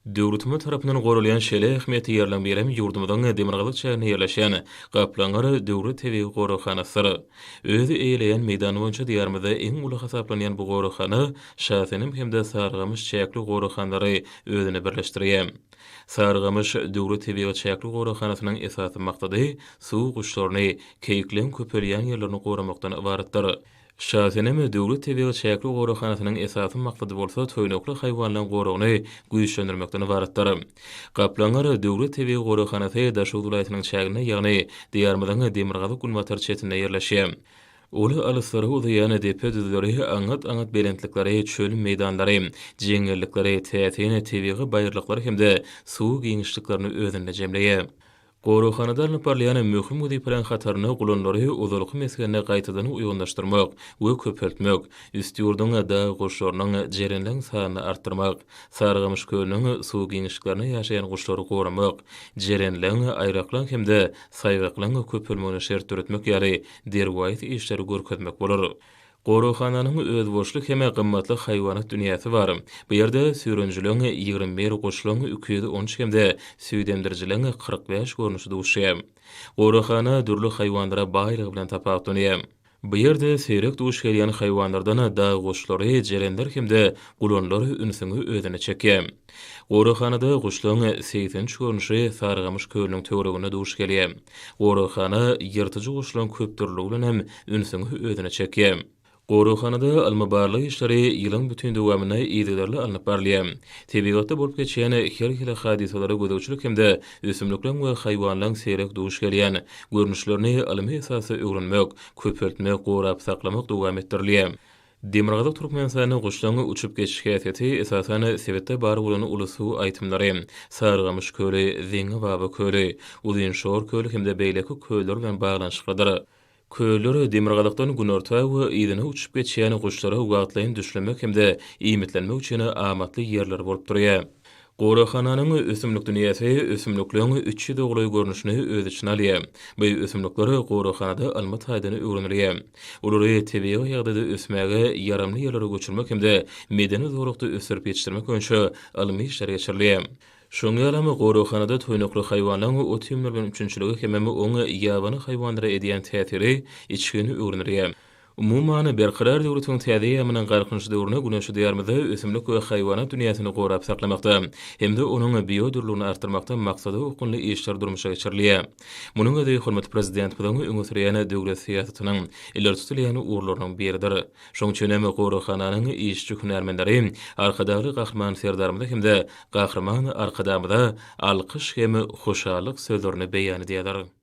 Döwletimiz tarapyndan goralýan şeýle ähmiýetli ýerleriň birem ýurdumyzyň demirgazyk çäginde ýerleşýän Gaplaňgyr döwlet tebigy goraghanasydyr. Öz eýeleýän meýdany boýunça Diýarymyzda iň uly hasaplanýan bu goraghana Şasenem hem-de Sarygamyş çäkli goraghanalary özüne birleşdirýär. Sarygamyş döwlet tebigy çäkli goraghanasynyň esasy maksady suw guşlaryny, keýikleň köpelýän ýerlerini goramakdan ybaratdyr. Şasenem döwlet tebigy çäkli goraghanasynyň esasy maksady bolsa toýnakly haýwanlaryň goragyny güýçlendirmekden ybaratdyr. Gaplaňgyr döwlet tebigy goraghanasy Daşoguz welaýatynyň çäginde, ýagny Diýarymyzyň demirgazyk-günbatar çetinde ýerleşýär. Ol alyslara uzaýan depe düzleri, aňňat-aňňat belentlikleri, çöl meýdanlary, jeňňellikleri, täsin tebigy baýyrlyklary hem-de suw giňişliklerini özünde jemleýär. Goraghanada alnyp barylýan möhüm wezipeleriň hatarynda gulanlary ozalky mesgenine gaýtadan uýgunlaşdyrmak we köpeltmek, Üstýurduň dag guşlarynyň, jerenleň sanyny artdyrmak, Sarygamyş kölüniň suw giňişliklerinde ýaşaýan guşlary goramak, jerenleň, aýraklaň hem-de saýgaklaň köpelmegine şert döretmek ýaly derwaýys işleri görkezmek bolar. Goraghananyň özboluşly hem gymmatly haýwanat dünýäsi bar. Bu ýerde süýrenjileň 21, guşlaň 213 hem-de süýdemdirijileň 45 görnüşi duşýar. Goraghana dürli haýwanlara baýlygy bilen tapawutlanýar. Bu ýerde seýrek duş gelýän haýwanlardan dag guşlary, jerenler hem-de gulanlar ünsüňi özüne çekýär. Goraghanada guşlaň 83 görnüşi Sarygamyş kölüniň töwereginde duş gelýär. Goraghana ýyrtyjy guşlaň köpdürlüligi bilen hem ünsüňi özüne çekýär. Goraghanada ylmy-barlag işleri ýylyň bütin dowamynda yzygiderli alnyp barylýar. Tebigatda bolup geçýän her hili hadysalara gözegçilik hem-de ösümlikleň we haýwanlaň seýrek duş gelýän görnüşlerini ylmy esasda öwrenmek, köpeltmek, gorap saklamak dowam etdirilýär. Demirgazyk Türkmenistanda guşlaň uçup geçiş häsiýeti, esasan, sebitde bar bolan uly suw aýtymlary, Sarygamyş köli, Zeňňi baba köli, Uzynşor köli hem-de beýleki köller bilen baglanyşyklydyr. Köller demirgazykdan günorta we yzyna uçup geçýän guşlara wagtlaýyn düşlemek hem-de iýmitlenmek üçin amatly ýerler bolup durýar. Goraghananyň ösümlik dünýäsi ösümlikleň 300-e golaý görnüşini öz içine alýar. Bu ösümlikler goraghanada ylmy taýdan öwrenilýär. Olary tebigy ýagdaýda ösmäge ýaramly ýerlere göçürmek hem-de medeni zolakda ösdürip ýetişdirmek boýunça ylmy işler geçirilýär. Şonuň ýalam goraghanada toýnakly haýwanlaryň ot-iýmler bilen üpjünçiligi hemem oň ýabany haýwanlara edýän täsiri içgin öwrenilýär. Umuman, Berkarar döwletiň täze eýýamynyň Galkynyş döwründe güneşli Diýarymyzda ösümlik we haýwanat dünýäsini gorap saklamakda hem-de onuň biodürlüligini artdyrmakda maksada okgunly işler durmuşa geçirilýär. Munuň özi hormatly Prezidentimiziň öňe sürýän döwlet syýasatynyň ileri tutulýan ugurlarynyň biridir. Şonuň üçin hem goraghananyň işçi-hünärmenleri Arkadagly Gahryman Serdarymyza hem-de Gahryman Arkadagymyza alkyş hem hoşallyk sözlerini beýan edýärler.